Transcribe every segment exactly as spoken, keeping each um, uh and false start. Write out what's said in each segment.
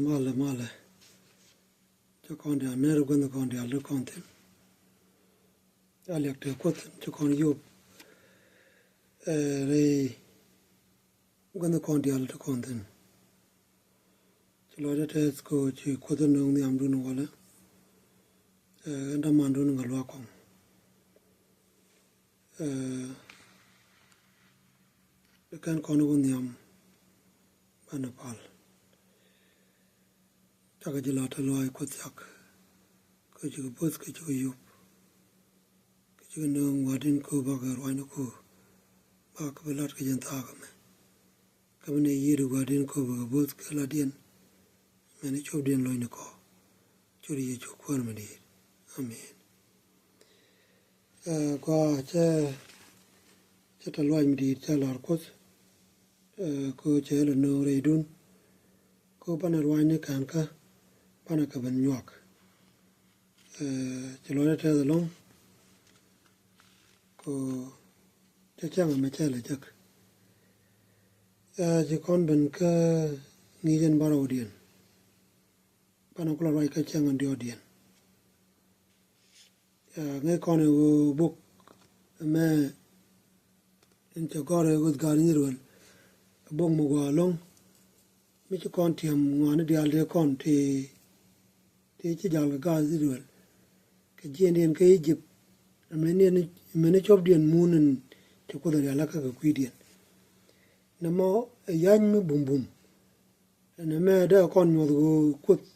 Malɛ, malɛ. Cä kɔn diaal ner guänh kɔn diaal ti kɔn thi̱n. A liak te Kuoth cä kɔn yop, ɛ, rɛy guänh kɔn diaal ti kɔn thi̱n. Ci lɔcdä tɛth kɛ ɣöö ci Kuoth nööŋ nhiamdun walɛ, ɛ, ɛn dämandun ŋa luaak kɔŋ. Ɛ, kɛn kɔn wä nhiam banɛ pal. Cakɛ ji̱ la te luaac Kuoth thiak, kɛ cikɛ bo̱th kɛ cikɛ yop, kɛ cikɛ nööŋ wädin kɛ bakɛ ruacni ku, bakɛ bi lat kɛ jɛn thaak ɛmɛ. Kä bi nɛ yiëëd wädin kɛ bakɛ bo̱th kɛ latdiɛn, mɛn copdiɛn locni kɔ. Cot Yecu Kuäär mi di̱i̱t. Amen. Ɛ, kua cɛ, cɛ tɛ luaac mi di̱i̱t cɛ la̱r Kuoth. Ɛ, kɛ cɛ lɛ nööŋ rɛydun. Kɛ banɛ ruaacni kɛn kä banɛ kɛ ben nyuak. Ɛ, ci luɔcdä tɛth ɛlɔ̱ŋ. Kɛ cɛ cäŋ ɛmɛ cɛ lɛ jek. Ɛ, ci kɔn ben kä ŋi̱i̱c ɛn bärɔwdiɛn. Banɛ kulɛ ruac kä cäŋ ɛn diɔ̱ɔ̱kdiɛn. Ɛ, ŋäc kɔn ɛ ɣöö bok ɛmɛ in cɛ gɔ̱r ɛ Ɣöth Gaat Israel, ɛ bok mi gɔaa ɛlɔ̱ŋ. Mi ci kɔn tiɛm ŋɔaani diaal tëë kɔn tëë, tëë ci jal kɛ gaat Israel kɛ jiɛndiɛn kä Egypt. Ɛmɛni, ɛmɛni cɔpdiɛn mun in ci Kuoth ɛ rialikä kɛ kui̱diɛn. Nɛmɔ ɛ ya̱c mi bumbum. Ɛn ɛmɛ dee kɔn nyuɔth ɣöö Kuoth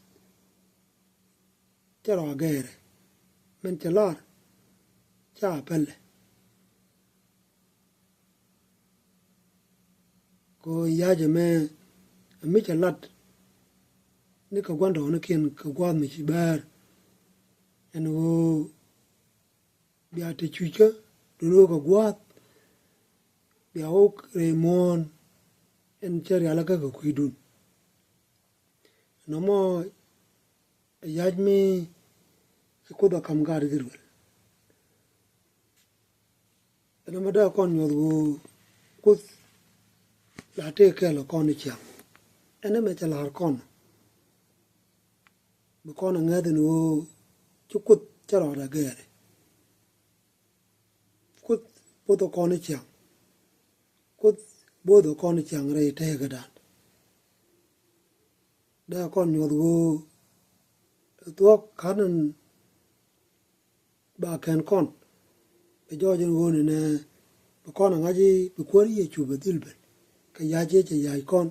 cɛ rɔ agɛɛrɛ. Min cɛ lar ca pɛlɛ. Kɛ ɣöö ya̱c ɛmɛ, ɛ mi cɛ lat ni kɛ gua̱ndɔɔŋnikiɛn kɛ gua̱a̱th mi ci bäär. Ɛn ɣöö bia te cuckä duundɛ ɣöö kɛ gua̱a̱th, bia wä rɛy muɔ̱ɔ̱n ɛn cä rialikä kɛ kui̱dun. Nɔmɔ ɛ ya̱c mi ci Kuoth ɛ ka̱m gaat Israel. Ɛn ɛmɛ dee kɔn nyuɔth ɣöö Kuoth la tëë kɛɛl kɛ kɔn ni ciaŋ. Ɛn ɛmɛ cɛ la̱r kɔn bi kɔn ɛ ŋäth ɛn ɣöö ci Kuoth cä rɔɔdɛ gɛɛrɛ. Kuoth bo̱th ɛ kɔn ni ciaŋ. Kuoth bo̱th ɛ kɔn ni ciaŋ rɛy tëëkädan. Dee kɔn nyuɔth ɣöö ɛ thuɔ̱k ka̱n in ba kɛn kɔn. Bɛ jɔɔc in ɣöö ni nɛ bi kɔn a ŋa̱c i̱ bi Kuäär Yecu bɛ dhil ben kɛ ya̱c i̱ cɛ ya̱c kɔn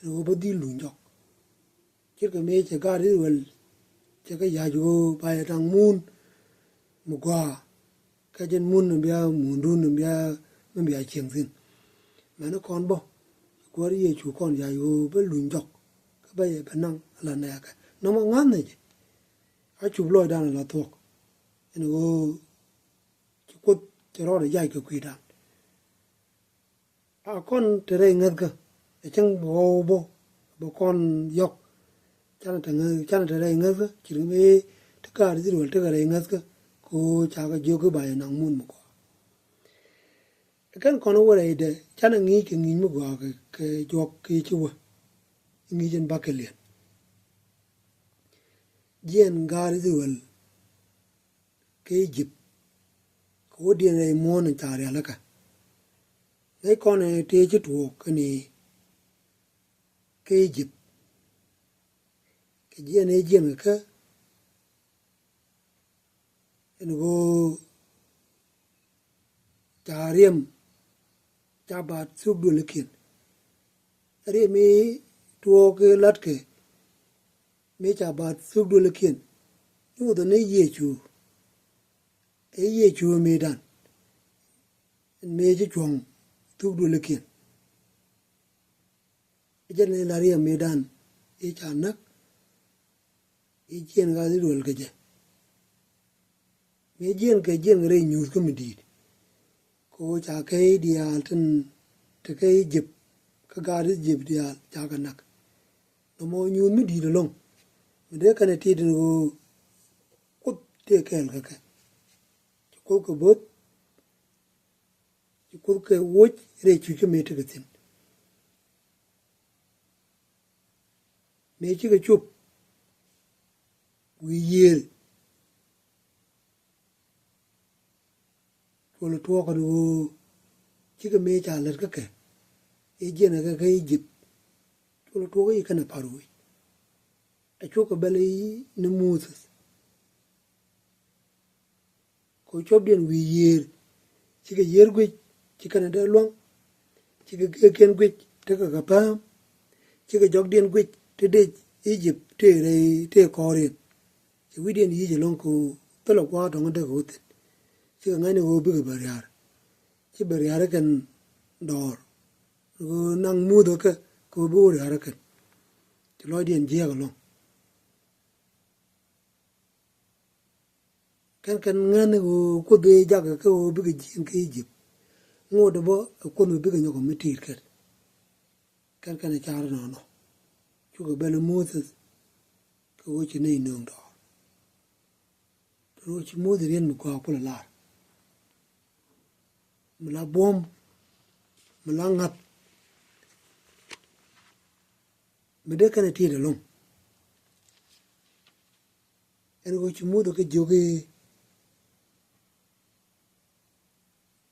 ɛn ɣöö bä dhil luny jɔk. Ce̱tkɛ mëë cɛ gaat Israel cɛ kɛ ya̱c ɣöö ba yɛ naŋ mun mi gɔaa. Kä jɛn mun ni bia mundun ni bia, mi bia cieŋ thi̱n. Mɛni kɔn bä Kuäär Yecu kɔn ya̱c ɣöö bä luny jɔk kä bä yɛ bɛ naŋ ala nɛɛkɛ. Nɔmɔ ŋa̱th ni jɛ a cup lɔcdan ala thuɔ̱k. Ɛn ɣöö ci Kuoth cɛ rɔɔdɛ ya̱c kɛ kui̱dan. A kɔn te rɛy ŋäthkä ɛ cäŋ bɛ ɣɔw bä bɛ kɔn yɔk. Canɛ te ŋäth, canɛ te rɛy ŋäthkä ci ri mëë ti kaar Israel tekɛ rɛy ŋäthkä. Kɛ ɣöö ca kɛ jiök i̱ ba yɛ naŋ mun mi gɔaa. Ɛ kɛn kɔn wä rɛydɛ canɛ ŋi̱i̱c kɛ ŋi̱i̱c mi gɔaa kɛ, kɛ juɔk kɛ ci wä. Ŋi̱i̱c in bakɛ liɛn jiɛn gaat Israel kä Egypt. Kɛ wä diɛn rɛy muɔ̱ɔ̱n in ca rialikä. Ŋäc kɔn ɛ tëë ci tuɔɔk kɛn i̱ kä Egypt. Kɛ jiɛn ëë jiɛn kɛ kä ɛn ɣöö ca riɛm ca baat thuk duëlikiɛn. Riɛm i̱ tuɔɔk i̱ la̱tkɛ mëë ca baat thuk duëlikiɛn. Nyuuthɛ ni Yecu. Ɛ Yecu mëëdan. Mëë ci cuɔ̱ŋ thuk duëlikiɛn. Jɛn ni la riɛm mëëdan i̱ ca näk. I̱ jiɛn gat i̱ duel kɛ jɛ. Mëë jiɛn kɛ jiɛn kɛ rɛy nyuuth kä mi di̱i̱t. Kɛ ɣöö ca kɛ i̱ diaal tin te kɛ i̱ jep kä gaat i̱ jep diaal ca kɛ näk. Nɔmɔ nyuuth mi di̱i̱t ɛlɔ̱ŋ mi dee kɛn ɛ ti̱i̱t in ɣöö Kuoth tëë kɛɛl kɛ kɛ. Ci Kuoth kɛ bo̱th. Ci Kuoth kɛ woc rɛy cuc kä mëë tekɛ thi̱n. mëë cikɛ cop wi̱i̱ yiëër. Cuɔl tuɔɔk ɛn ɣöö cikɛ mëë ca lät kä kɛ i̱ jiɛn ɛ kɛ kä Egypt. Cuɔl tuɔɔk i̱ kɛnɛ Paro wi̱c. Ɛ cuɔk kɛ bɛl i̱ ni Moses. Kɛ copdiɛn wi̱i̱ yiëër, cikɛ yiëër guic, cikɛ ni dee lua̱ŋ, cikɛ geekiɛn guic tekɛ kɛ pääm, cikɛ jɔkdiɛn guic ti dec Egypt tëë rɛy tëë kɔɔriɛn. Ci wi̱cdiɛn yic ɛlɔ̱ŋ kɛ ɣöö thilɛ gua̱a̱r dɔ̱ŋ dee kɛ wä thi̱n. Cikɛ ŋa̱cni ɣöö bikɛ bɛ ria̱a̱r. Ci bɛ ria̱a̱r kɛn dɔɔr. Ɣöö naŋ muth ɛ kɛ kɛ ɣöö bi wä ria̱a̱r kɛn. Ci lɔcdiɛn jiääk ɛlɔ̱ŋ. Kɛn kɛn ŋäni ɣöö Kuoth ëë jakä kä ɣöö bikɛ jiɛn kä Egypt. Ŋot ɛ bä ɛ Kuoth mi bikɛ nyɔk ɛ mi ti̱i̱t kɛn. Kɛn kɛn ɛ car nɔnɔ. Cukɛ bɛl ɛ Moses kɛ ɣöö ci nɛy nööŋ dɔɔr. Tɛ ɣöö ci Moses riet mi gɔaa kulɛ lar. Mi la buɔ̱m, mi la ŋa̱th. Mi dee kɛn ɛ ti̱i̱t ɛlɔ̱ŋ. Ɛn ɣöö ci Muthɛ kɛ jiök i̱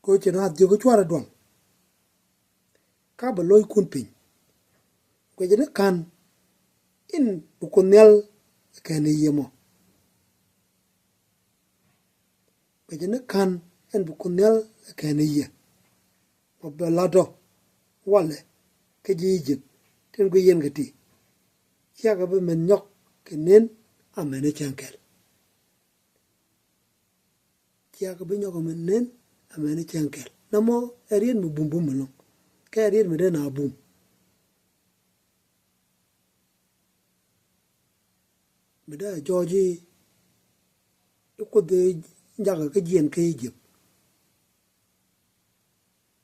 kɛ ɣöö ci naath jiök i̱ cuarɛ duɔl. Ka bɛ lo̱ckun piny. Guɛcɛ ni ka̱n in bi Kuoth Nhial kɛn i̱ yiëë mɔ. Guɛcɛ ni ka̱n in bi Kuoth Nhial kɛn i̱ yiëë. Mɔ bɛ latɔ walɛ kä ji̱ Egypt tin guic yɛn kɛ ti. Ciakɛ bi mɛn nyɔk kɛ nen amäni cäŋ kɛl. Ciakɛ bi nyɔk kɛ mɛn nen amäni cäŋ kɛl. Namɔ ɛ riet mi bum bum ɛlɔ̱ŋ. Kɛ ɛ riet mi dee na bum. Mi dee jɔɔc i̱ Kuoth i̱ jakä kä jiɛn kä Egypt.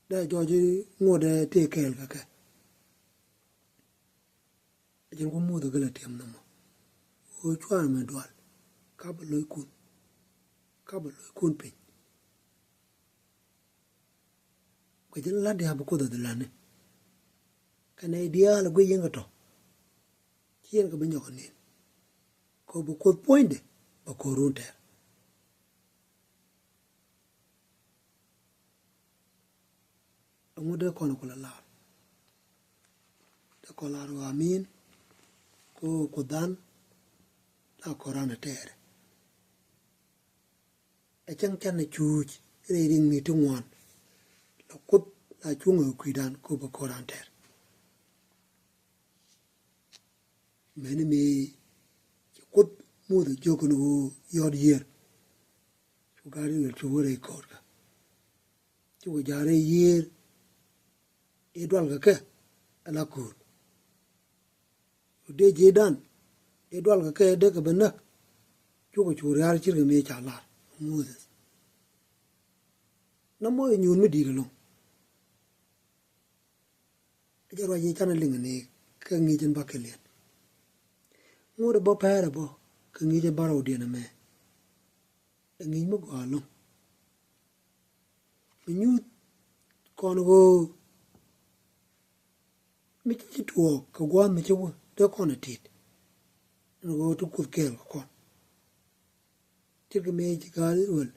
Dee jɔɔc i̱ ŋot ɛ tëë kɛɛl kä kɛ. Ɛ jɛn ku Muthɛ kɛ lɛ tiɛm nɔmɔ. Ɣöö cuarɛ mi dual ka bɛ lo̱ckun. Ka bɛ lo̱ckun piny. Kɛ jɛn la̱t diaal bi Kuoth ɛ dhil la̱tni. Kɛnɛ diaal ɛ guic yɛn kɛ tɔ. Ci yɛn kɛ bi nyɔk kɛ nin. Kɛ bi Kuoth puɔ̱nydɛ bɛ ko̱r run tɛɛr. Ɛŋu dee kɔn ku la lar. Dee kɔn lar ɣɔaa min. Kɛ Kuoth dan la kɔn ran ɛ tɛɛrɛ. Ɛ cäŋ canɛ cuuc rɛy riŋni ti ŋuan. La Kuoth la cuŋ ɛ kui̱dan kɛ bɛ ko̱r ran tɛɛr. Mɛni mi ci Kuoth Muthɛ jiök ni ɣöö yɔt yiër. Cu gaat Israel cu wä rɛy ko̱o̱rkä. Cu wä ja̱a̱r rɛy yiër. I̱ dual kɛ kɛ ala ko̱o̱r. Cu dee ji̱dan. I̱ dual kɛ kɛ dee kɛ bɛ näk. Cukɛ cu ria̱a̱r cirkɛ mi ca lar Moses. Namɔ i̱ nyuun mi di̱i̱t ɛlɔ̱ŋ. Ɛ jɛ ruac i̱ canɛ liŋ ni kä ŋi̱i̱c in bä kɛ liɛn. Ŋot ɛ bä pɛɛr ɛ bä kä ŋi̱i̱c in bä rɔwdiɛn ɛmɛ. Ɛ ŋi̱i̱c mi gɔaa ɛlɔ̱ŋ. Mi nyuuth kɔn ɣöö mi ci ci tuɔɔk kɛ gua̱a̱th mi ci wä dee kɔn ɛ tit. Ɛn ɣöö ti Kuoth kɛɛl kɛ kɔn. Ce̱tkɛ mi ci gaat Israel.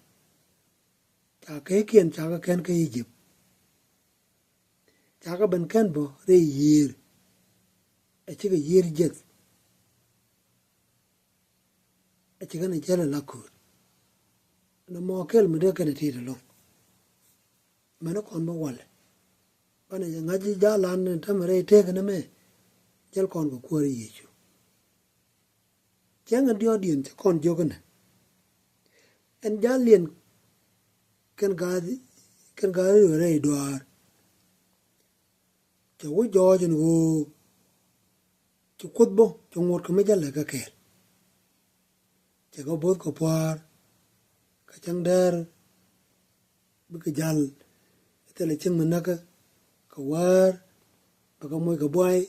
Ca kɛɛkiɛn ca kɛ kɛn kä Egypt. Ca kɛ ben kɛn bä rɛy yiër. Ɛ cikɛ yiër jiɛth. Ɛ cikɛ ni jäl ala ko̱o̱r. Namɔ kɛl mi dee kɛn ɛ tit ɛlɔ̱ŋ. Mɛn kɔn bä walɛ. Banɛ jɛ ŋa̱c ji̱ jalan ni tämɛ rɛy tëëk ni mɛ. Jäl kɔn kɛ Kuäär Yecu. Cäŋ in diɔ̱ɔ̱kdiɛn cɛ kɔn jiök inɛ. Ɛn jal liɛn kɛn gaat, kɛn gaat rɛy duaar. Cɛ wä jɔɔc ɛn ɣöö ci Kuoth bä cɛ ŋot kɛ mi jälɛ kɛ kɛɛl. Cɛ kɛ bo̱th kɛ pua̱a̱r kɛ cäŋ dɛɛr. Bikɛ jal thilɛ cieŋ mi näkä kɛ wäär. Bikɛ moc kɛ buay.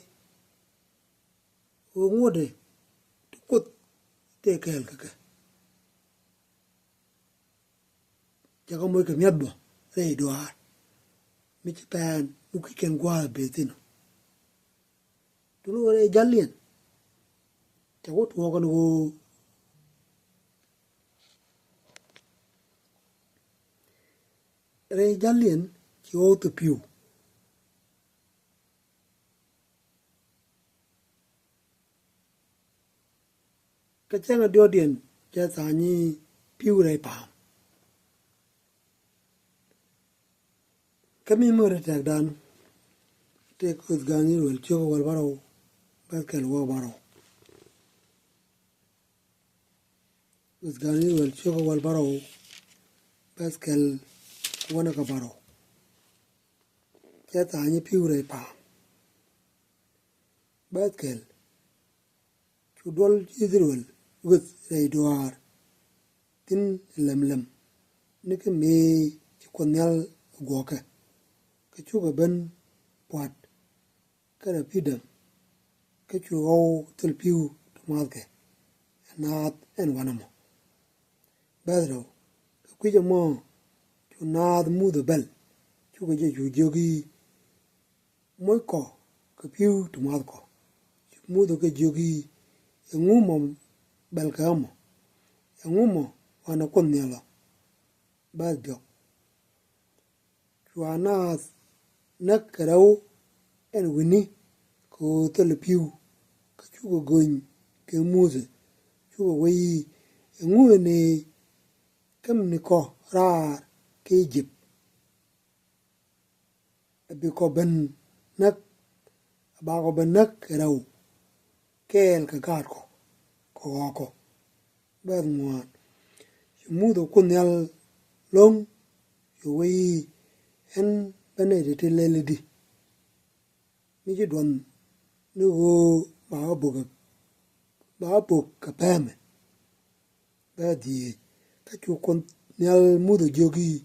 Ɣöö ŋotdɛ ti Kuoth tëë kɛɛl kɛ kɛ. Cɛ kɛ moc kɛ miath bä rɛy duaar mi ci pɛn mi kui̱c kɛn gua̱a̱th bee thi̱n ɔ. Tun ɣöö rɛy jal liɛn Cɛ wä tuɔɔk ɛn ɣöö rɛy jäldiɛn ci ɣɔw thil pi̱w. Kä cäŋ ɛ diɔ̱ɔ̱kdiɛn cɛ tha̱a̱ŋ nyi pi̱w rɛy pa̱a̱m. Kä mi mör ɛ tɛkdan tëë Kuoth Gäni Ruel ciök ɛ wäl bärɔw, bäth kɛl wä bärɔw. Kuoth Gäni Ruel ciök ɛ wäl bärɔw, bäth kɛl wä ni kä bärɔw. Cɛ tha̱a̱ŋ nyi pi̱w rɛy pa̱a̱m. Bäth kɛl. Cu duɔl I-thɛ-rɛl guäth rɛy duaar thi̱n lɛmlɛm, ni kɛ mëë ci Kuoth Nhial ɛ guɔ̱ɔ̱kɛ. Kä cukɛ ben pua̱t kä Rɛ-phi-dim, kä cu ɣɔw thil pi̱w ti mua̱thkɛ ɛ naath ɛn wanɛ mɔ. Bäth rɛw. Kɛ kui̱c ɛmɔ cu naath Muthɛ bɛl, cukɛ jɛ cu jiök i̱, moc kɔ kɛ pi̱w ti mua̱th kɔ. Cu Muthɛ kɛ jiök i̱, ɛŋu mɔ bɛlkɛ ɛmɔ? Ɛŋu mɔ wanɛ Kuoth Nhial ɔ? Bäth diɔ̱k. Cua naath näk kɛ rɛw ɛn wi̱ni kɛ ɣöö thilɛ pi̱w, kä cukɛ go̱ny kɛ Muthɛ, cukɛ wee i̱, ɛŋu ɛn ëë kämnikɔ raar kä I-jëp? Ɛ bi kɔ ben näk, ɛ ba kɔ ben näk kɛ rɛw kɛɛl kɛ gaatkɔ kɛ ɣɔɔkɔ. Bäth ŋuan. Cu Muthɛ Kuoth Nhial lo̱ŋ, cu wee i̱, ɣän bä nɛy ti ti lɛl i̱di mi ci duɔth ni ɣöö ba wä bök, ba wä bök kɛ pɛmɛ. Bäth dhieec. Kä cu Kuoth Nhial Muthɛ jiök i̱,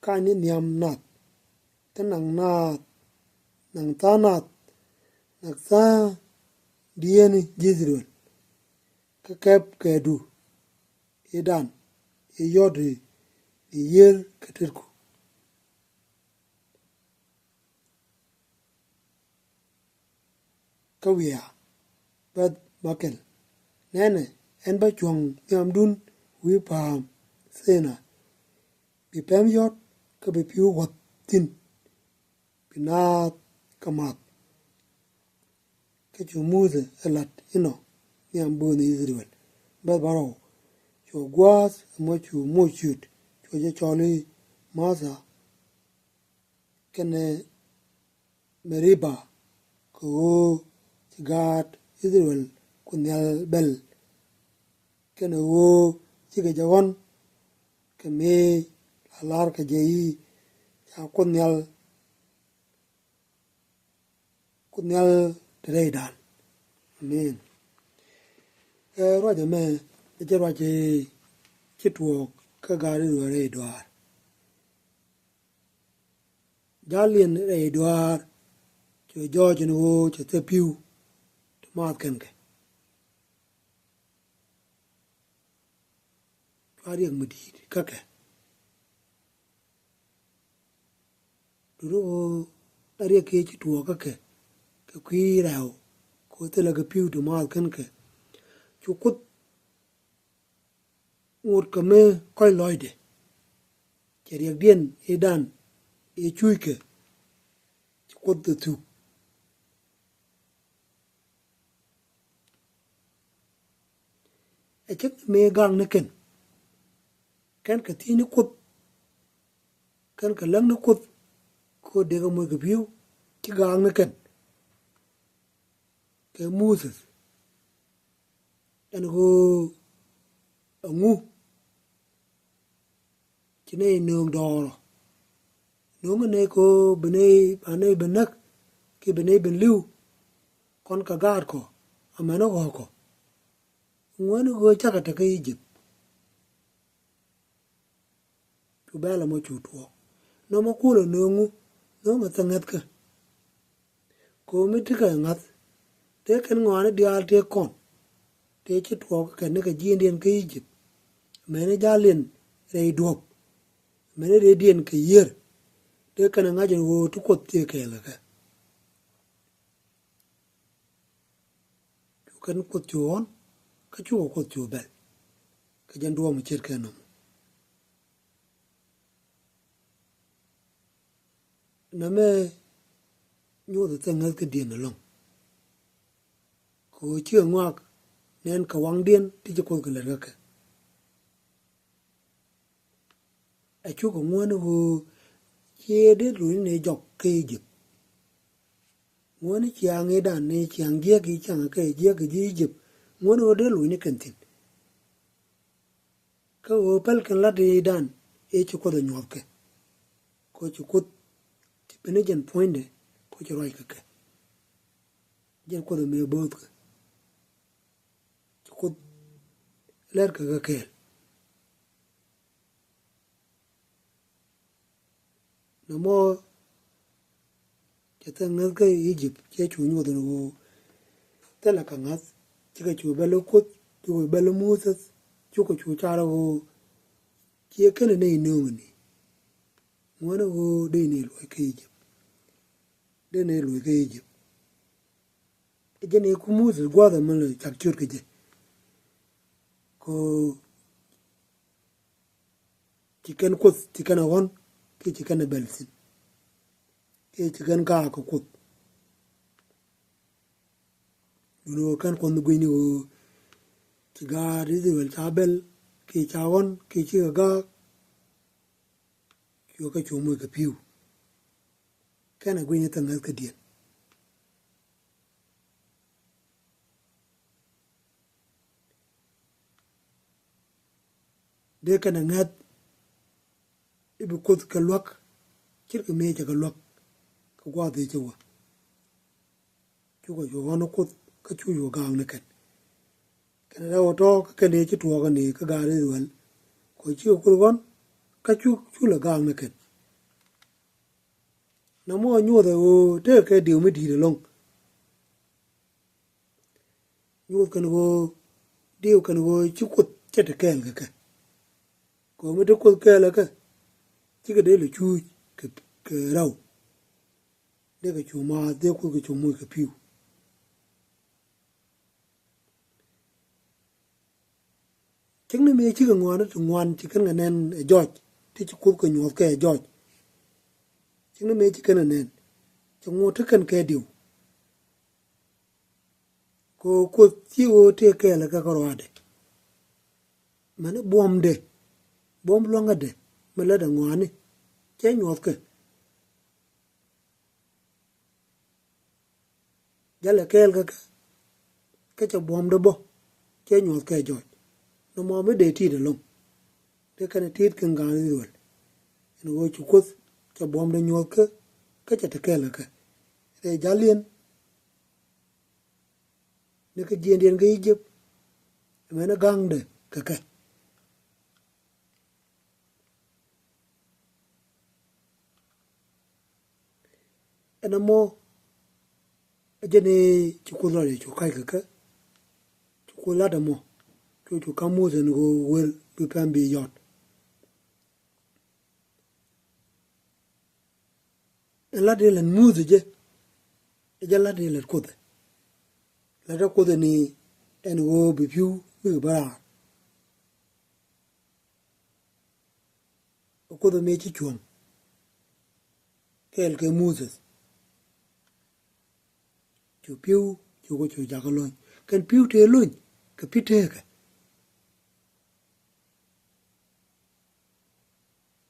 kany ni nhiam nath, te naŋ naath, naŋ tha̱a̱ŋ nath, naŋ tha̱a̱ŋ diaal ni ji̱ I-thɛ-rɛl, kä kɛp kɛɛdu ëëdan, ëë yɔ̱t i̱, ni yiër kɛ tetku. Kä wiaa. Bäth bäkɛl. Nɛnɛ, ɣän bä cuɔ̱ŋ nhiamdun wi̱i̱ pa̱a̱m Thinay, bi pɛm yɔ̱t kä bi pi̱w guɔ̱th thi̱n, bi naath kɛ math. Kä cu Muthɛ ɛ la̱t inɔ nhiam bööthni I-thɛ-rɛl. Bäth bärɔw. Cuɛ gua̱a̱th ɛmɔ cu moc ciöt, cuɛ jɛ cɔl i̱ Matha kɛnɛ Mɛ-ri-ba, kɛ ɣöö ci gaat I-thɛ-rɛl Kuoth Nhial bɛl, kɛnɛ ɣöö cikɛ jɛ ɣɔ̱n kɛ mëë la la̱r kɛ jɛ i̱, ca Kuoth Nhial, Kuoth Nhial te rɛydan. Amen. Ɛ ruac ɛmɛ, ɛ jɛ ruac i̱ ci tuɔɔk kä gaat I-thɛ-rɛl rɛy duaar. Jal in rɛy duaar, cuɛ jɔɔc ɛn ɣöö cɛ thil pi̱w ti maath kɛn kɛ. Cua riɛk mi di̱i̱t kä kɛ. Duundɛ ɣöö a riɛk kiɛ ci tuɔɔk kä kɛ, kɛ kui̱ rɛw, kɛ ɣöö thilɛ kɛ pi̱w ti maath kɛn kɛ. Cu Kuoth ŋot kɛ mi kɔ̱c lɔcdɛ. Cɛ riɛkdiɛn ëëdan ëë cuuckɛ, ci Kuoth ɛ thuk. Ɛ cäŋ mëë gak ni kɛn, kɛn kɛ thiec ni Kuoth, kɛn kɛ läŋ ni Kuoth, kɛ ɣöö dee kɛ moc kɛ pi̱w, ci gak ni kɛn kɛ Muthɛ. Ɛn ɣöö ɛŋu ci nɛy nööŋ dɔɔrɔ? Nööŋ ɛ nɛy kɛ ɣöö bi nɛy, ba nɛy ben näk, kiɛ bi nɛy ben li̱w, kɔn kɛ gaatkɔ, amäni ɣɔ̱ɔ̱kɔ. Ŋuäni ɣöö cakɛ te kä I-jëp. Cu bɛl ɛmɔ cu tuɔɔk. Nɔmɔ kulɛ nööŋu, nööŋɛ thil ŋäthkä. Kɛ ɣöö mi tekɛ ŋa̱th, tëë kɛn ŋɔaani diaal tëë kɔn, tëë ci tuɔɔk kɛn ni kɛ ji̱ndiɛn kä I-jëp. Amäni jal in rɛy duɔ̱p, amäni rɛydiɛn kɛ yiër, tëë kɛn ŋa̱c ɛn ɣöö ti Kuoth tëë kɛɛl kɛ kɛ. Cu kɛn Kuoth cu ɣɔ̱n, Kä cukɛ Kuoth cu bɛl kɛ jɛn duɔ̱ɔ̱p mi ce̱tkɛ nɔmɔ. Nɛmɛ nyuɔth ɛ thil ŋäth kädiɛn ɛlɔ̱ŋ. Kɛ ɣöö cikɛ ŋɔak nɛn kɛ waŋdiɛn ti ci Kuoth kɛ lät kä kɛ. Ɛ cukɛ ŋuäni ɣöö ciɛ dee luɔ̱cni jɔk kä Ijip. Ŋuäni ciaŋ i̱dan ni ciaŋ jiäk i̱ ciaŋ kɛ jiäk ji̱ Ijip. Ŋuäni ɣöö dee luɔ̱cni kɛn thi̱n. Kä ɣöö päl kɛn la̱t i̱dan i̱ ci Kuoth ɛ nyuɔ̱thkɛ. Kɛ ɣöö ci Kuoth ci ben i̱ jɛn puɔ̱nydɛ kɛ ɣöö ci ruac kɛ kɛ. Jɛn Kuoth ɛ mëë bööthkɛ. Ci Kuoth lɛr kɛ kɛ kɛɛl. Nɔmɔ cɛ thil ŋäth kä Ijip cɛ cu nyuɔth ni ɣöö thilɛ kɛ ŋa̱th. Cikɛ cu bɛl Kuoth, cukɛ bɛl Muthɛ, cukɛ cu car ɣöö ciɛ kɛn ni nööŋni. Ŋuäni ɣöö dee ni luɔc kä Ijip. Dee ni luɔc kä Ijip. Jɛn i̱ ku Muthɛ gua̱a̱th ɛmɛ lɛ cak ciöt kɛ jɛ. Kɛ ɣöö ci kɛn Kuoth ci kɛn ɛ ɣɔ̱n kiɛ ci kɛn ɛ bɛl thi̱n. Kiɛ ci kɛn gaak kɛ Kuoth. Duundɛ ɣöö kɛn Kuoth ni gui̱cni ɣöö ci gaat Ithɛrɛl ca bɛl kiɛ ca ɣɔ̱n kiɛ cikɛ gaak. Cuɛ kɛ cu moc kɛ pi̱w. Kɛn ɛ gui̱cni thil ŋäth kädiɛn. Dee kɛn ɛ ŋäth i̱ bi Kuoth kɛ luäk ce̱tkɛ mëë cɛ kɛ luäk kɛ gua̱a̱th i̱ cɛ wä. Cukɛ cu ɣɔ̱n Kuoth kä cu cu gaak ni kɛn. Kɛn rɛw ɛ tɔ̱ kä kɛn i̱ ci tuɔɔk kɛn i̱ kä gaat Ithɛrɛl. Kɛ cikɛ Kuoth ɣɔ̱n kä cu cu lɛ gaak ni kɛn. Nɔmɔ nyuɔth ɛ ɣöö tekɛ kɛ diw mi di̱i̱t ɛlɔ̱ŋ. Nyuɔth kɛn ɣöö diw kɛn ɣöö ci Kuoth cɛ te kɛɛl kɛ kɛ. Kɛ ɣöö mi te Kuoth kɛɛl kɛ kɛ, cikɛ dee lɛ cuuc kɛ, kɛ rɛw. Dee kɛ cu maath, dee Kuoth kɛ cu moc kɛ pi̱w. Cäŋ ni mëë cikɛ ŋuan ti ŋuan ci kɛn kɛ nɛn ɛ jɔc, ti ci Kuoth kɛ nyuɔth kɛ ɛ jɔc. Cäŋ ni mëë ci kɛn kɛ nɛn, cɛ ŋuɔt ti kɛn kɛ diw. Kɛ ɣöö Kuoth ci ɣöö tëë kɛɛl kɛ kärɔaadɛ. Mɛni buɔ̱mdɛ, buɔ̱m lua̱ŋädɛ, mi lätdɛ ŋɔaani, cɛ nyuɔ̱thkɛ. Jalɛ kɛɛl kä kɛ, kä cɛ buɔ̱mdɛ bä, cɛ nyuɔ̱thkɛ jɔc. Nɔmɔ mi dee ti̱i̱t ɛlɔ̱ŋ. Dee kɛn ti̱i̱t kɛn gaat Ithɛrɛl. Ɛn ɣöö ci Kuoth cɛ buɔ̱mdɛ nyuɔ̱thkɛ, kä cɛ te kɛɛl kä kɛ. Rɛy jaliɛn, ni kä jiɛndiɛn kä Ijip, mɛni ga̱ŋdɛ kɛ kɛ. Ɛn ɛmɔ, ɛ jɛn i̱ ci Kuoth lɔcdɛ cu ka̱c kɛ kɛ. Ci Kuoth la̱t ɛmɔ, cu cu ka̱m Muthɛ ni ɣöö wër bi pɛm bi yɔt. Ɛn la̱t i̱ lät Muthɛ jɛ, ɛ jɛn la̱t i̱ lät Kuothɛ. La̱t ɛ Kuothɛ ni ɛn ɣöö bi pi̱w bikɛ bä raar. Kuoth mëë ci cuɔ̱ŋ kɛɛl kɛ Muthɛ. Cu pi̱w, cu kɛ cu jakä lony. Kɛn pi̱w tëë lony kɛ pi̱w tëëkɛ.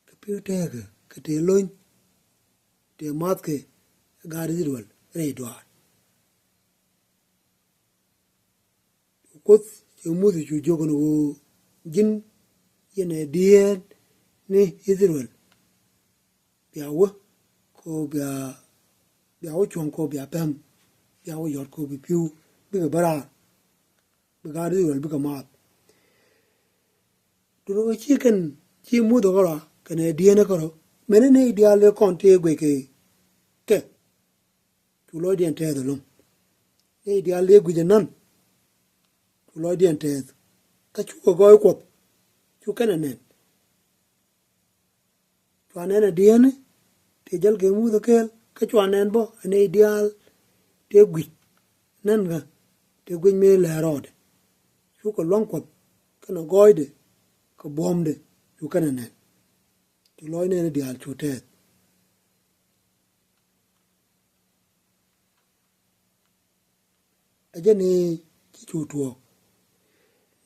Kɛ pi̱w tëëkɛ, kɛ tëë lony, tëë mathkɛ gaat Ithɛrɛl rɛy duaar. Kuoth cɛ Muthɛ cu jiök ɛn ɣöö ji̱n yɛn ɛ dieen ni Ithɛrɛl. Bia wä kɛ ɣöö bia, bia wä cuɔ̱ŋ kɛ ɣöö bia pɛm, bia wä yɔt kɛ ɣöö bi pi̱w bikɛ bä raar. Bi gaat Ithɛrɛl bikɛ maath. Duundɛ ɣöö ci kɛn ci Muthɛ kärɔa kɛnɛ dieenä kärɔa. Mɛni nɛy diaal ëë kɔn tëë guic kɛ kɛ. Cu lɔcdiɛn tɛɛth ɛlɔ̱ŋ. Nɛy diaal ëë guic ɛnan. Cu lɔcdiɛn tɛɛth. Kä cukɛ gɔɔy Kuɔth. Cu kɛn ɛ nɛn. Cua nɛn ɛ dieenä tëë jäl kɛ Muthɛ kɛɛl. Kä cua nɛn bä ɛ nɛy diaal tëë guic. Nɛn kä tëë guic mëë lɛ̱ɛr rɔɔdɛ. Cu kɛ luaŋ Kuɔth kɛnɛ gɔɔydɛ kɛ buɔ̱mdɛ cu kɛnɛ nɛn. Cu lɔc nɛn diaal cu tɛth. Ɛ jɛn i̱ ci cu tuɔɔk.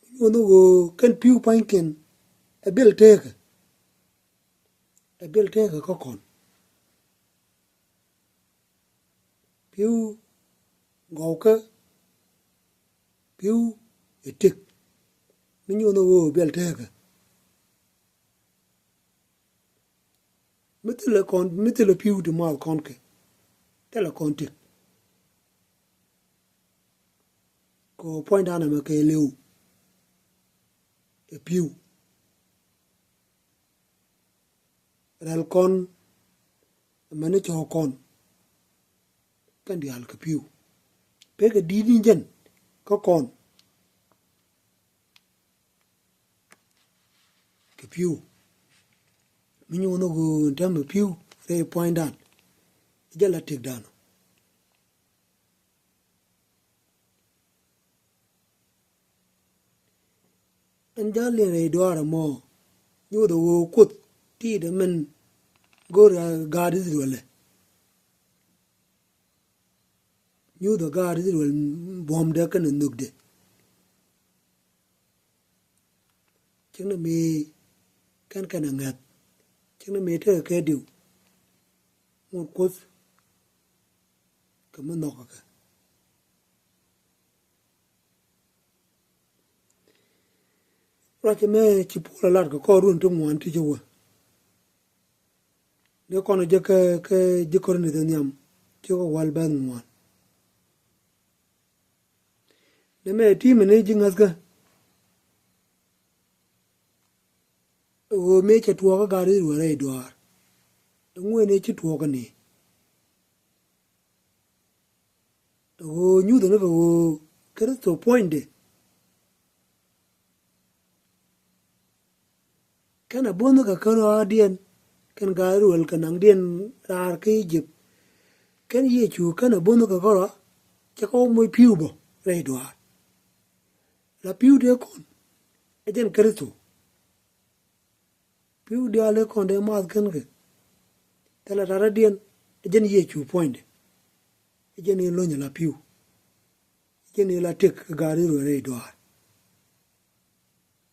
Mi nyuɔ̱n ni ɣöö kɛn pi̱w pa̱nykiɛn ɛ biɛl teekä. Ɛ biɛl teekä kä kɔn. Pi̱w gɔwkä, pi̱w ɛ tik. Mi nyuɔ̱n ni ɣöö biɛl teekä. Mi thilɛ kɔn, mi thilɛ pi̱w ti muath kɔn kɛ, thilɛ kɔn tik. Kɛ puɔ̱nydan ɛmɛ kɛ liw ɛ pi̱w. Rɛl kɔn ɛmɛni cɔɔk kɔn kɛn diaal kɛ pi̱w. Pekɛ di̱t ni jɛn kä kɔn. Kɛ pi̱w. Mi nyuɔ̱n ni ɣöö ɛn täämɛ pi̱w rɛy puɔ̱nydan. Jɛ la tikdan. Ɛn jal liɛn rɛy duaar ɛmɔ. Nyuɔ̱th ɛ ɣöö Kuoth ti̱i̱dɛ min go̱o̱r gaat Israel ɛ. Nyuuthɛ gaat Israel buɔ̱mdɛ kɛnɛ nhökdɛ. Cäŋ ni mëë kɛn kɛnɛ ŋäth. Cäŋ ni mëë tekɛ kɛ diw. Ŋot Kuoth kɛ mi nhɔkɛ kɛ. Ruac ɛmɛ ci Puɔl ɛ lat kɛ kɔr run ti ŋuan ti ci wä. Dee kɔn jɛ kä, kä ji̱ Korinth nhiam, cikɛ wäl bɛth ŋuan. Nɛmɛ ti̱i̱ mi ni ji̱ ŋäthkä. Ɣöö mëë cɛ tuɔɔk kä gaat Israel rɛy duaar. Ɛŋu ɛn ëë ci tuɔɔk kä ni? Ɣöö nyuthɛ ni kɛ ɣöö Kritho puɔ̱nydɛ. Kɛn a bo̱thni kɛ kä rɔaadiɛn kɛn gaat Israel kɛ naŋdiɛn raar kä Egypt. Kɛn Yecu kɛn a bo̱thni kɛ kä rɔa cɛ kɛ wä moc pi̱w bä rɛy duaar. La pi̱w dee kɔn ɛ jɛn Kritho. Pi̱w diaal ëë kɔn dee math kɛn kɛ. Thilɛ ta̱radiɛn ɛ jɛn Yecu puɔ̱nydɛ. Ɛ jɛn i̱ lo̱ny ala pi̱w. Ɛ jɛn i̱ la tëk kɛ gaat Israel rɛy duaar.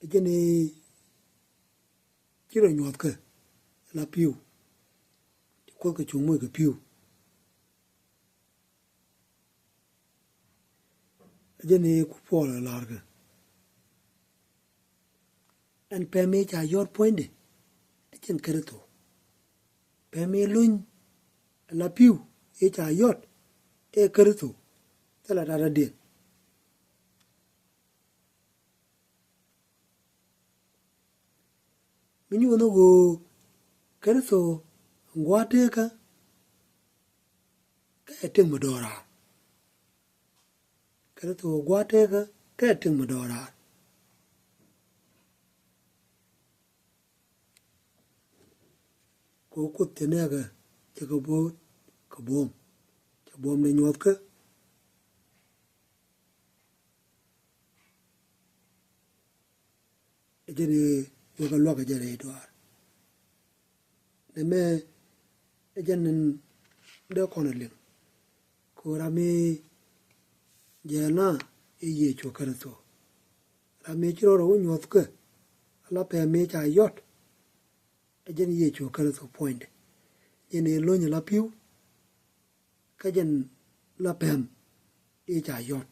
Ɛ jɛn i̱ ci rɔ nyuɔ̱thkä ala pi̱w. Ci Kuoth kɛ cuŋ moc kɛ pi̱w. Ɛ jɛn i̱ ku Puɔl ɛ la̱rkɛ. Ɛn pɛm i̱ ca yɔt puɔ̱nydɛ ɛ jɛn Kritho. Pɛm i̱ luny ɛ la pi̱w i̱ ca yɔt ɛ Kritho. Thilɛ ta̱radiɛn. Mi nyuɔ̱n ni ɣöö Kritho gua̱a̱th tekä kɛ ɛ tëk mi dɔɔraar. Kritho gua̱a̱th tekä kɛ ɛ tëk mi dɔɔraar. Kɛ ɣöö Kuoth cɛ nɛɛkɛ cɛ kɛ bo̱o̱th kɛ buɔ̱m. Cɛ buɔ̱mdɛ nyuɔ̱thkä. Ɛ jɛn i̱ wekɛ luäk ɛ jɛn rɛy duaar. Nɛmɛ ɛ jɛn in dee kɔn ɛ liŋ. Kɛ ɣöö ram mi jɛɛl na i̱ Yecu Kritho. Ram mi ci rɔɔdɛ wä nyuɔ̱thkä ala pɛm mi ca yɔt. Ɛ jɛn Yecu Kritho puɔ̱nydɛ. Jɛn i̱ lo̱ny ala pi̱w. Kä jɛn la pɛm i̱ ca yɔt.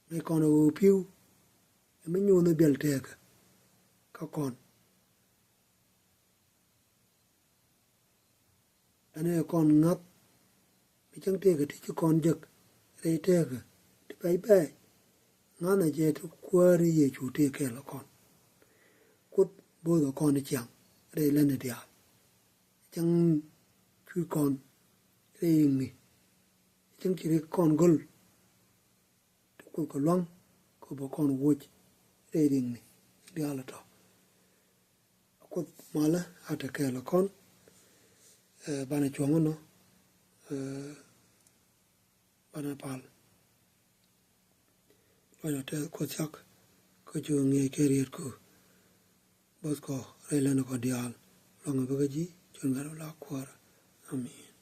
Mëë kɔn ɛ ɣöö pi̱w ɛ mi nyuuth ni biɛl teekä kä kɔn. Ɛn ɛ kɔn ŋa̱th mi cäŋ tëëkä ti ci kɔn jek rɛy teekä ti pɛc pɛc. Ŋa̱th ɛ jɛ ti Kuäär ni Yecu tëë kɛɛl ɛ kɔn. Kuoth bo̱o̱th ɛ kɔn i̱ ciaŋ rɛy lätni diaal. Cäŋ cuc kɔn rɛy riŋni. Cäŋ ci rik kɔn go̱l. Ti Kuoth kɛ lua̱ŋ kɛ bä kɔn woc rɛy riŋni diaal ɛ tɔ. Kuoth malä a te kɛɛl ɛ kɔn. Ɛ, banɛ cuɔ̱ŋ ɛnɔ. Ɛ, banɛ pal. Kɔc lɔ tɛth Kuoth cak, kä cu ŋiɛc kɛ rietku bo̱th kɔ rɛy län kɔ diaal. Luaŋ bä kä ji̱ cun gat la Kuäär. Amin.